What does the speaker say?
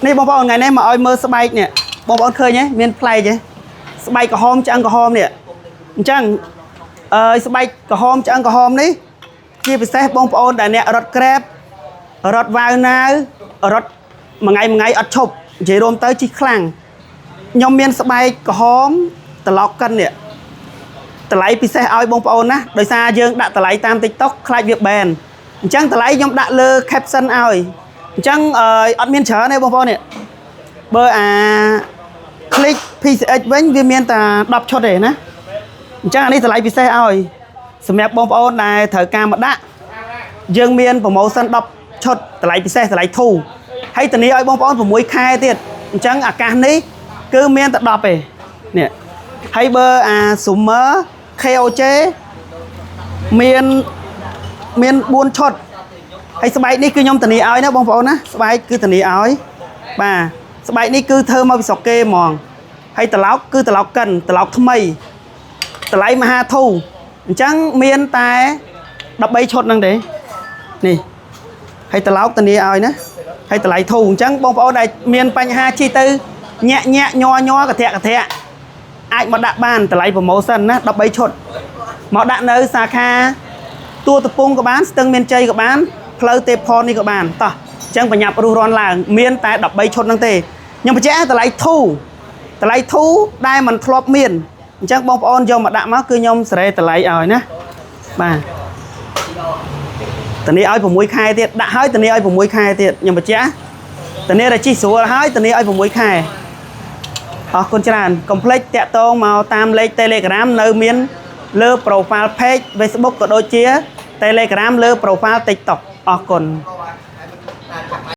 នេះបងប្អូនថ្ងៃនេះមកឲ្យមើលស្បែកនេះបងប្អូនឃើញទេមានប្លែកទេស្បែកក្រហមឆ្អឹងក្រហមនេះអញ្ចឹងអើយស្បែកក្រហមឆ្អឹងក្រហមនេះជាពិសេសបងប្អូនដែលអ្នករត់ក្រេបរត់វ៉ាវណាវរត់មួយថ្ងៃមួយថ្ងៃអត់ឈប់និយាយរួមទៅជិះខ្លាំងខ្ញុំមានស្បែកក្រហមត្រឡោកកិននេះតម្លៃពិសេសឲ្យបងប្អូនណាដោយសារយើងដាក់តម្លៃតាម TikTok ខ្លាចវាបែនអញ្ចឹងតម្លៃខ្ញុំដាក់លើ caption ឲ្យអញ្ចឹងអើយអត់មានច្រើនទេបងប្អូននេះបើអា click PCX វិញវាមានតែ10ឈុតទេណាអញ្ចឹងអានេះតម្លៃពិសេសឲ្យសម្រាប់បងប្អូនដែលត្រូវការមកដាក់យើងមាន promotion 10ឈុតតម្លៃពិសេសតម្លៃធូរហើយធានាឲ្យបងប្អូន6ខែទៀតអញ្ចឹងអាកាសនេះគឺមានតែ10ទេនេះហើយបើអា Summer KOJ មានមាន4ឈុតហើយស្បែកនេះគឺខ្ញុំធានាឲ្យណាបងប្អូនណាស្បែកគឺធានាឲ្យបាទស្បែកនេះគឺធ្វើមកពីស្រុកគេហ្មងហើយត្រឡោកគឺត្រឡោកកិនត្រឡោកថ្មីតម្លៃមហាធូរអញ្ចឹងមានតែ13ឈុតហ្នឹងទេនេះហើយត្រឡោកធានាឲ្យណាហើយតម្លៃធូរអញ្ចឹងបងប្អូនដែលមានបញ្ហាជិះទៅញាក់ញាក់ញ័រញ័រកធាក់កធាក់អាចមកដាក់បានតម្លៃ promotion ណា13ឈុតមកដាក់នៅសាខា ទួលតពងក៏បានស្ទឹងមានជ័យក៏បានផ្លូវទេពផននេះក៏បានតោះអញ្ចឹងបញ្ញាប់រុះរាន់ឡើងមានតែ13ឈុតហ្នឹងទេខ្ញុំបញ្ជាក់តម្លៃធូរតម្លៃធូរដែលมันធ្លាប់មានអញ្ចឹងបងប្អូនយកមកដាក់មកគឺខ្ញុំសេរីតម្លៃឲ្យណាបាទធានាឲ្យ6ខែទៀតដាក់ឲ្យធានាឲ្យ6ខែទៀតខ្ញុំបញ្ជាក់ធានាតែជិះស្រួលហើយធានាឲ្យ6ខែអរគុណច្រើនកុំភ្លេចតាក់ទងមកតាមលេខ Telegram នៅមានលើ profile page Facebook ក៏ដូចជា Telegram លើ profile TikTok អរគុណ។